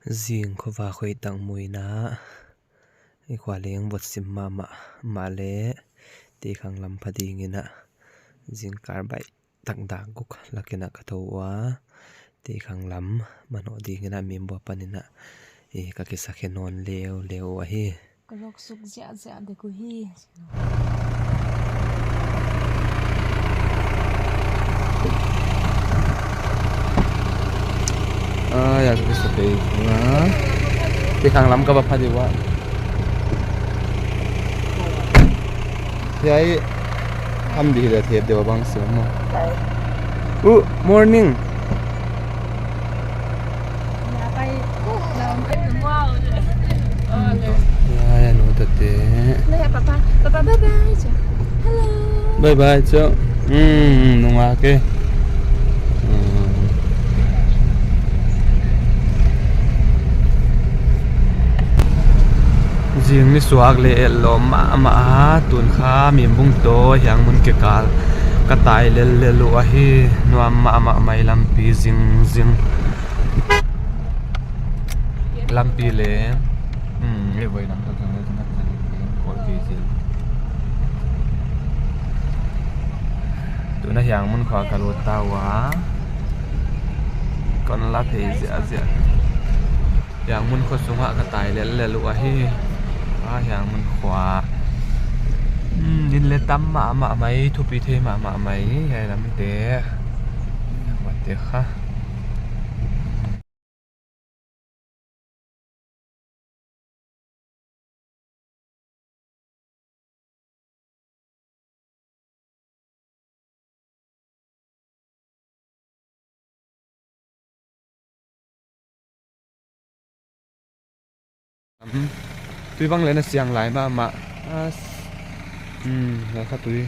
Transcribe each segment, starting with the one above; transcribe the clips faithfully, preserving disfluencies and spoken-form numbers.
Zing khovak hoih tak muhna, i khua leng vot sim mahmah, mahleh Teikhang lam pha dingin a, zingkal baih tak dak guk lakin a ka thou ua, Teikhang lam manawh dingin a Mimbua panin a, i ka kisa khe nawn leuleu ahi. Ka lawksuk ziahziah dek uhi. Ai, a ka kisa pei na. Teikhang lam ka va pha di ua. Hiai, am di hi da thep deuh bang si maw. Uh, morning. Ya, ya, nu tate. Bye bye, Papa. Papa, bye bye, cho. Hello. Bye bye, cho. Hmm, nunga ke. Hmm. Zing ni suak leh el lawm mahmah a, tun kha Mimbung toh Hiangmun kikal ka tai lellel uh ahi, nuam mahmah mai lampi zingzing. Lampi leh, hmm, le voi nang to tang le tang le kol ki zil. Tuna Hiangmun khua ka lut ta ua. Kon la phei ziahziah. Hiangmun khua sungah ka tai lellel uh ahi. A Hiangmun khua. Hmm, inn le tam mahmah mai, thupi thei mahmah mai. Hiai lam te. Wat te kha. Tui bang leh na siang lai mahmah. As. Hmm, lai kha tui.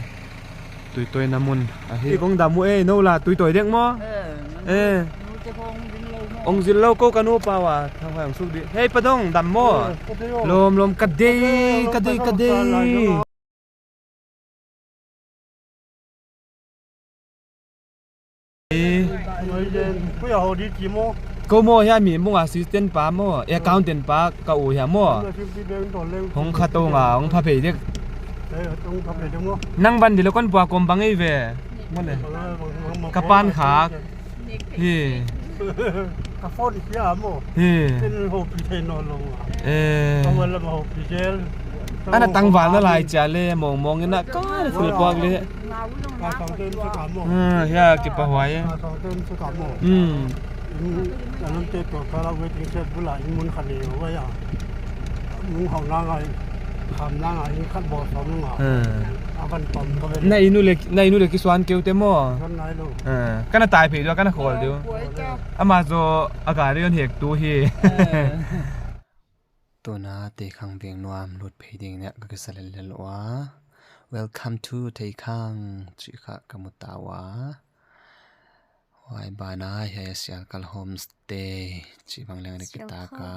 Tui toina mun ahi. Ei, kong dam uh e, nou la tui toi dek maw? Eh. Ong zil lou kou ka nu pa ua, thang hoi ang suk di. Hei, padong dam maw? Lawm lawm ka dei, ka dei, ka dei. Kou maw hiai Mimbung assistant pa maw, accountant pa ka uh hiam maw. Hong kha tou nga, hong pha phei dek. Nang van di lou kon pua kom bang ei ve. Maw le. Ka pan khak. Hi. Ka phone sia maw. Hi. Tin ho pi thei nawn lou a. Eh. Ka wala ma ho pi zel. Ana tang van na lai chia le mong mong ina ka thil puak le. Ka sang ten sa ka maw. Ah, ya ki pa huai. Ka sang ten sa ka maw. Hmm. Ka nam te to ka la waiting shed bula in mun kha ne wa ya. Mun hau na ngai. Kham na ngai in khat bo som nga. Ah. A van tom ka ve. Na inu le, na inu le ki suan keu te maw. Suan ngai lou. Ah, kana tai phei dua, kana khol deu. Ama zaw a gari hon hek tu hi. Tuna Teikhang veng nuam lut phei ding nia ka kisa lellel ua. Welcome to Teikhang, chih kha ka mu ta ua. Huai bana hiai Sialkal Homestay, chih bang leng dik kita ka.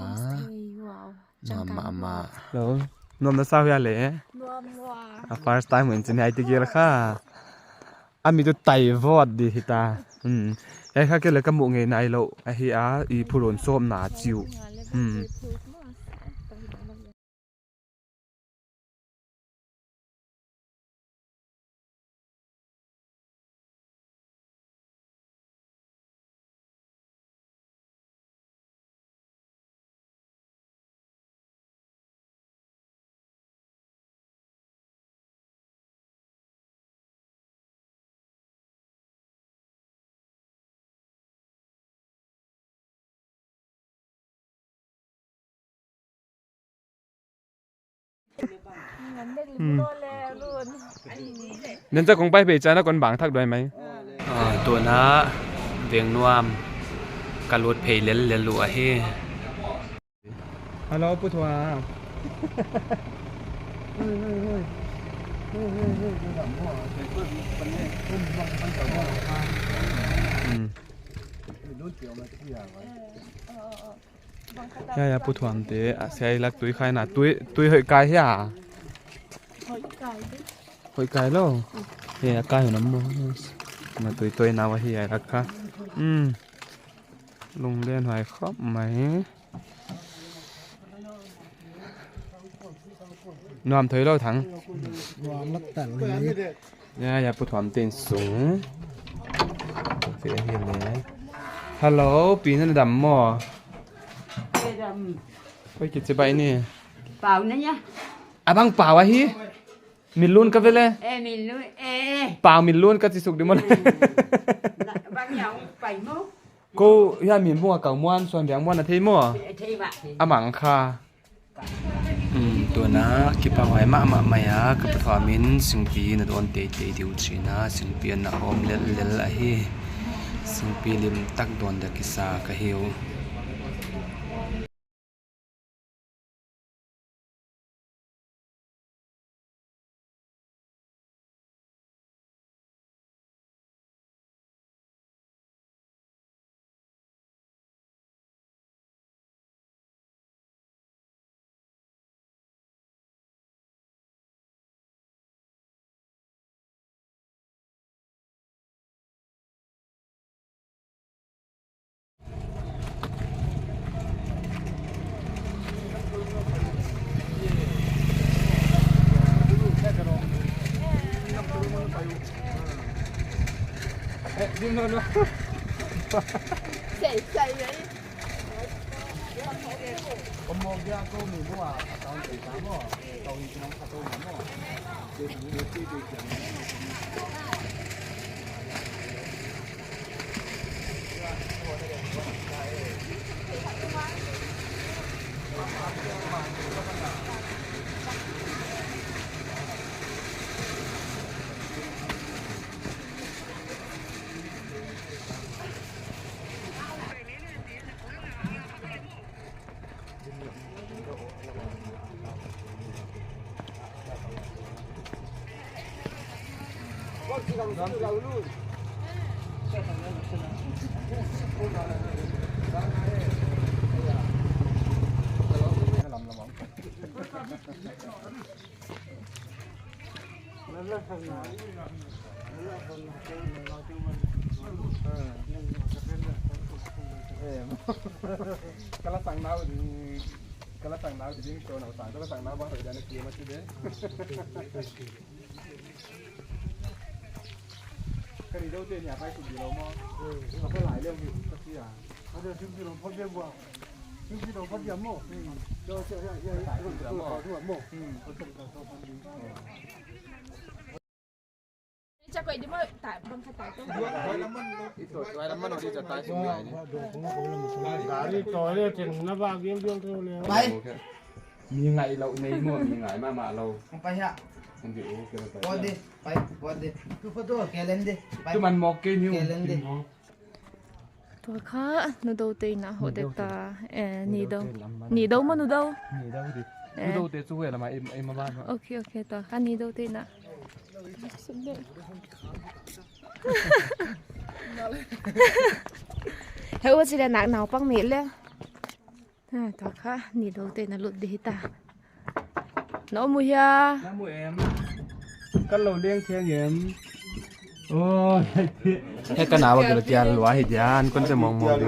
Nuam mahmah. Hello. Nuam na sa hia le? Nuam ua. A first time in chin hiai ti gel kha. A mi tu tai vot di hita. Hmm. Hiai kha kei le ka mu ngei nailou. Ahi a, i phurun sawm na chiu. Hmm. Hmm. Nen cha kong pai phei chana kon bang thak duai mai. Ah, tuna veng nuam ka lut phei lellel uh ahi. Hello, Pu Thuam. Hmm. Ya, ya, Pu Thuam te, a, siai lak tui khai na, tui, tui hoih kai hia? Hoih kai lou. He, a kai na mo. Na tui toi na wa hi ai lak kha. Hmm. Lunglen huai khop mai. Nuam thei lou Thang. Nuam lak tal hi. Ya, ya, pu thuam ten sung. Hello, pi na dam maw? Oi, kichi bai ni. Pau na ya. Abang pau ahi. Milun ka vele. Eh, milun, eh. Pau milun ka chi suk di maw. Na, bang ya, pai maw. Kou hiai mi mua kau muan, suan biang muan a thei maw? Thei ba, thei. A mang kha. Hmm, tuin a kipahhuai mahmah mai a, ka pu thuam in singpi na dawn teitei diu chi in a, singpi a na hawm lellel ahi. Singpi lim tak dawn dia kisa ka hi uh. Ka la sang nau ding, ka la sang nau ding, so nau sang, ka la sang nau bang, ka la sang nau bang, ka la sang nau bang. Ka ri dou te nia kai suk di lou maw. Ka lai leu hi ka sia. Ka deu sim di lou phot dia bua. Sim di lou phot dia maw. Dou sia, ya, ya, ya. Ka dua maw. Ka dua maw. Cha koi di maw, ta, bang kha ta tu. Itu, tuai lam man di cha tai sung ngai ni. Gari toilet na ba gil gil tu le. Pai. Mi ngai lou nei maw, mi ngai mahmah lou. Pai ha. An di u ke pai. Pode, pai, pode. Tu photo kelen de. Pai. Tu man mok ke ni. Kelen de. Tua kha, nu dou te na hoh dek ta. Eh, ni dou. Ni dou maw nu dou. Ni dou di. Eh. Nu dou te chu he lama, em, em ma ba. Okay, okay, tua kha ni dou te na. He u chi le nak naupang mi le. Ha, tua kha, ni dou te na lut di hita. Na mu hia? Na mu em. Ka lou leng thiang em. Oh, he ka nau a gel tial lua hi dian, kon te mong mong di.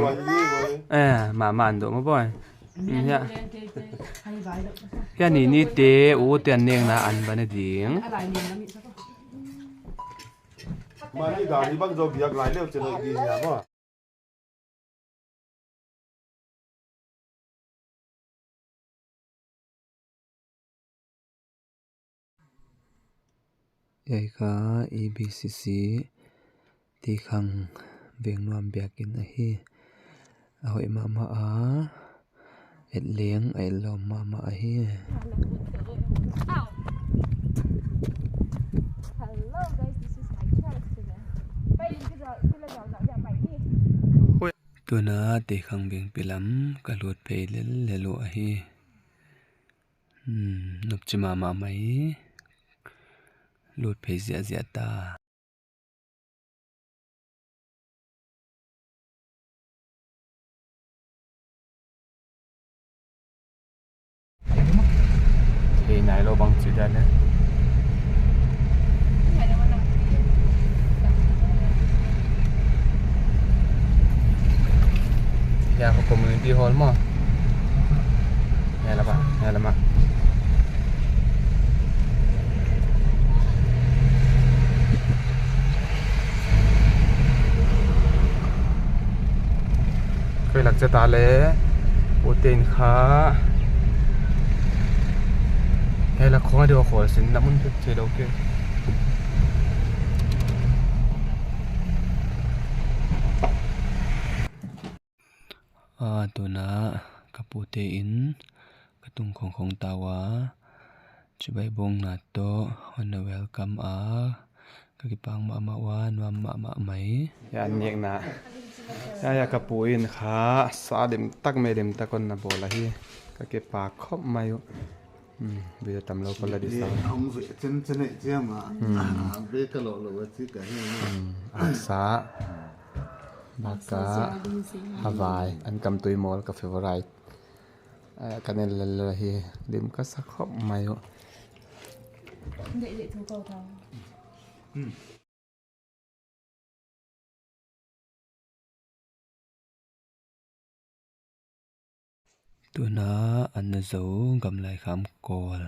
Eh, ma man do mo boy. Hmm, ya. Ya ni ni te, u te an neng na an ba na ding. Mani gari bang zo biak lai leu chen di nia mo. Hiai kha A B C C Teikhang Vengnuam biak in ahi. A hoih mahmah a. Et leng a et lawm mahmah ahi. Tuin a Teikhang Vengpi lam ka lut phei lellel uh ahi. Hmm, nopchi mahmah mai. Lut phei ziahziah ta. Hei nai lou bang chi dan e. Hiai kha community hall maw. Hiai lam ah, hiai lam ah. Koi lak chiat a leh, pu te'n kha. Hiai lak khong a deuh khol sin na mun pek thei lou ke. A, tuna ka pute in ka tung khongkhong ta ua, chibai bawngna toh hon na welcome a, ka kipak mahmah ua, nuam mahmah mai. Hiai an nekna. Hiai, hiai ka pu in kha sa lim tak, mei lim tak hon na bawl ahi. Ka kipak khop mai uh. Hmm, video tam lou ka la di sa. Chen chen ei chiam a. Hmm. Be ka lo lo a chi ka hi. Hmm, aksa. Baka, Hawaii, an kam tui mawl ka favorite. Ah, ka nen lel lel hi, lim ka sa khop mai uh. Dei dei thu ko tau. Hmm. Tuna an na zou Gamlaikham kawl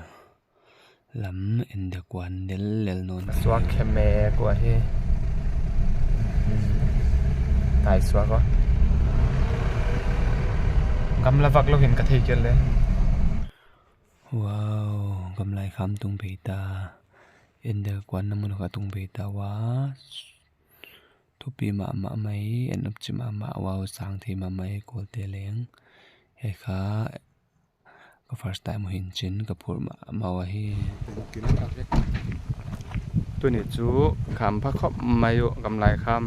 lam, India kuan del lel nawn. Suak khe me kua hi. Tai suak kua. Gamla vak lou hin ka thei kei le. Wow, Gamlaikham tung phei ta. India kuan na mun kha tung phei ta ua. Thupi mahmah mai, en up chi mahmah, wow, sang thei mahmah, kawlte leng. Hiai kha, ka first time uh hi'n chin, ka phur mahmah ua hi. Tuni chu, kham pha khop mai uh, Gamlaikham.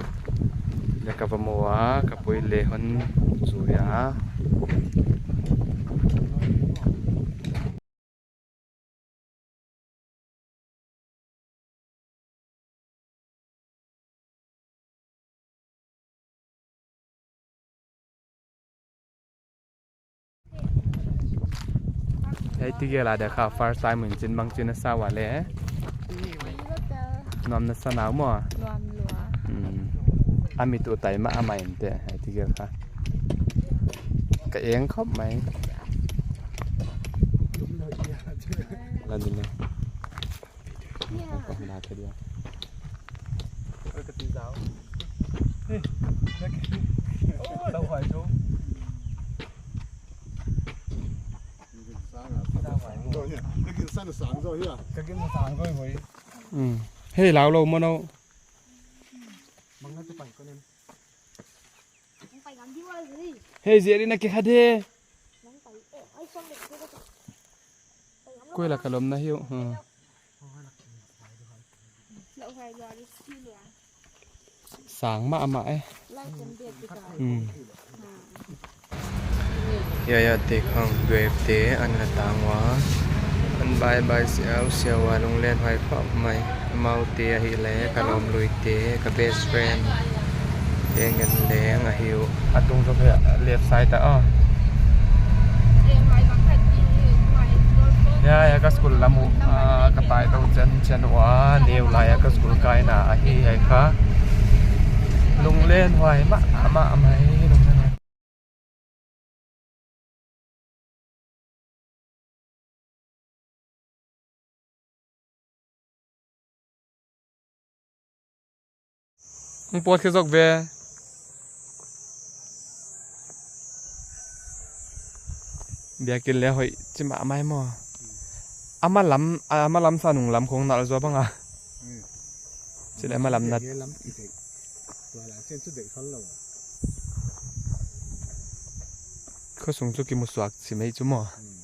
Leh ka va mu ua, ka pui leh hon chu ia. Hiai ti gel a dia kha first time in chin bang chin a sa ua le. Nuam na sa nau maw? Nuam lua. Hmm. A mi tu tai mah a mai inte, hiai ti gel kha. Ka eng khop mai. La ni le. Ka hna ka dia. Oi, ka ti zau. Hei, na ki. Oh, lau hai tu. Ka gin sang sang zo hia. Ka gin sang zo hoi. Hmm. Hei, lau lou mo no. Mang na tu pai ko nen. Hei, Jerry na ke kha de. Koi la ka lawm na hiu. Hmm. Sang mahmah e. Hmm. Ia, ia, te khang duep te an la tang ua. An bye bye siau siau a, lunglen huai khop mai. Amau te ahi le ka lawm lui te, ka best friend. Eng en leng ahi uh. A tung zo phe left side ah. Ia, ia ka school lam uh, ah, ka tai tou chen chen ua, neu lai a ka school kaina ahi hiai kha. Lunglen huai mahmah mai, lunglen huai. Hong pawt khe zok ve. Biakinn le hoih chi mahmah maw. Ama lam, ama lam sa nung lam khong nal zaw bang a. Hmm. Chi le ama lam nat. Tua la chen chu dei khol lo. Khosung chu kimu suak chi mai chu maw. Hmm.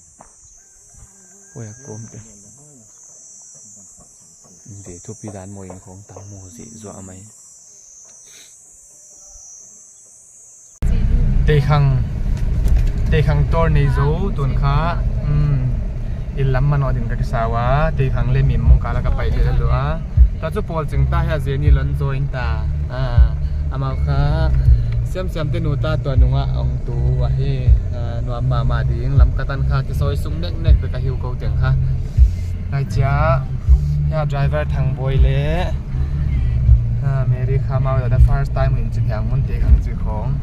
Oi, a kawm te. Ve thupi dan maw, in khong tam maw zi zuah mai. Teikhang, Teikhang tour nei zou tun kha, um, in lam manoh din ka kisa ua, Teikhang le Mim mong kal a ka pai lel lua. Tua chu pawl ching ta hia, Jenny lon join ta. Ah, amau kha, siamsiam te nu ta tua nung a hong tu ahi, ah, nuam mahmah ding, Lamka tan kha, kisoi sung neknek bek ahi uh kou teng kha. Ngai chia, hia driver Thangboi le, ah, Mary kha amau dah first time in chi hiang mun Teikhang chi khong.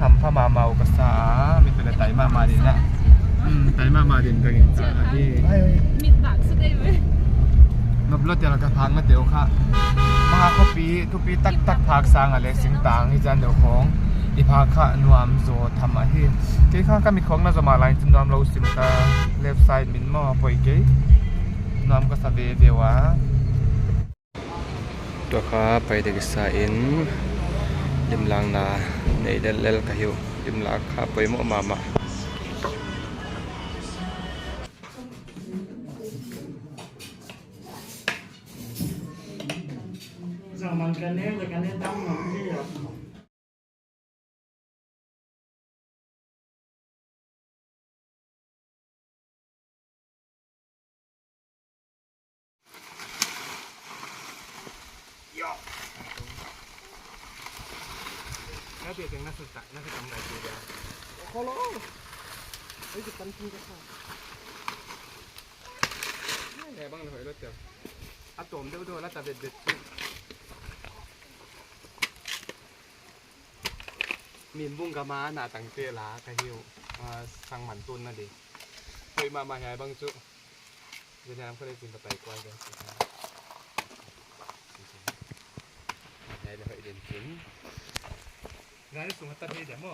Hampha mahmah uh ka sa a, mi tu le tai mahmah din a. Hmm, tai mahmah din ka gingta a hi. Mit bak sa dei ve. Nop lo tel ka phak na teu kha. Maha khopi, thupi taktak phak sang a le singtang hi zan deuh khong. I phak kha nuam zaw tham a hi. Kei kha ka mit khong na zaw mah lai chin nuam lou sim ta. Left side min maw poi kei. Nuam ka sa veve ua. Tua kha pai dek sa in limlakna nei lellel ka hi uh. Limlak kha poimoh mahmah. Zaman ka ne, ka ne tam ngam hi a. Yo. Na te teng na sa ta, na sa tam dai tu dia. Hello. Ai, tu kan tung ka sa. Ne bang le hoi lo tel. A tom deuh deuh la ta bet bet. Min bung ka ma na tang te la ka hiu. Ah, sang man tun na di. Hoi mahmah hiai bang chu. Vietnam ko le chin ka pai kuai ka. Hiai le hoi den chin. Gari sung ta he dia mo.